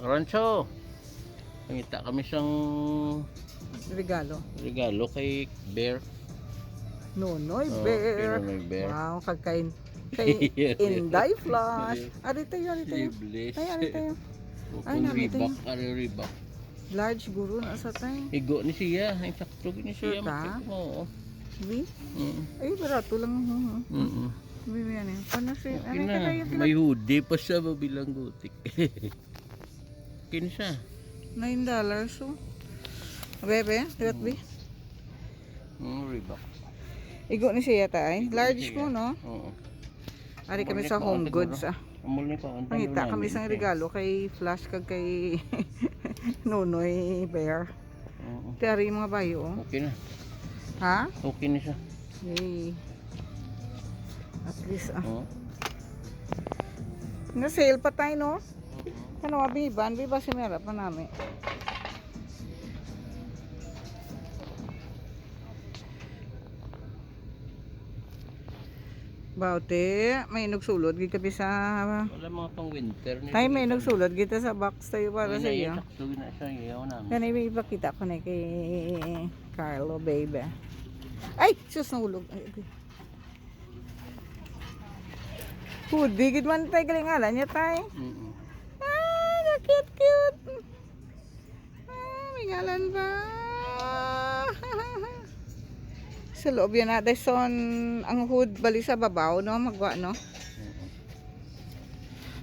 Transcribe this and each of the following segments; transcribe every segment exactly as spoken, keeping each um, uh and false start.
Rancho. Nangita kami sang Regalo. regalo kay Bear. Nonoy Oh, Bear. kay Nonoy Bear. Wow, kagkain. Kay Inday Flash. Ari tayo, ari tayo. Sleeveless. Ay, ari tayo. O, Ay, kung nami Reebok, tayo. Ari Reebok. Large guro na sa tayo. Igo ni siya. Ay, sakto ni Sure siya. ka? Oo. Di? Mm. Ay, barato lang. Hmm. Mm. May ano. Ano si, Okay ano na. tayo? May hoodie pa siya, mabilang gutik. Kinsa? Nine dollars, oh. Bebe, liwat bi. Mm, Reebok. Igo ni siya yata ay. Igo ni Large siya. ko, no? Oo. Ari kami Mall sa ni home Paon goods, siguro. Ah. Mall ni Paon, Nangita ano kami namin sang siya. Regalo kay Flash kag kay Nonoy Bear. Oo. Ti ari mga bayo, oh. Okay na. Ha? Okay na siya. Yay. At least, ah. Oo. Na-sale pa tayo, no? Ano, abi, ban, bi ba si Mera pa nami? Baute, may nagsulod gid kami sa Wala mga pang winter ni. Tay, may nagsulod kita sa box tayo para Wala sa na iyo. Yan, sakto na siya, yaw namin. Kani may ipakita ko na kay Carlo, baby. Ay, sus, nahulog. Ay, okay. Hoodie gid man tay, galing ngalan niya, tay. Mm-mm. Ah, ka-cute, cute. Ah, may ngalan ba? Sa loob yan na, Dyson, ang hood bali sa babaw, no? Magwa, no?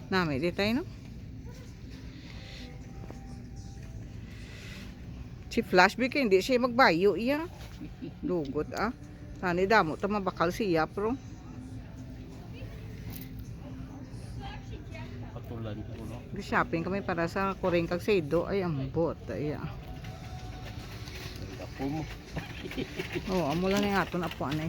Nami di tayo, no? Si Flash, bi, kay hindi siya magbayo, iya. Lugot, ah. Tani, damo ta mabakal siya, pro. Patulan ko, no? Shopping kami para sa Kuring kag Sedo. Ay, ambot. Ay, ah. Ako mo. Oh, amo lang yung aton apo, anay.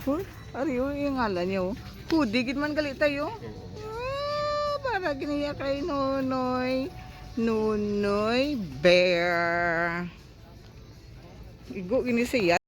Huh? Ari, oh, yung ngalan niya, oh. Hoodie gid man gali tayo. Ah, para giniya kay Nonoy. Nonoy Bear. Igo gini siya.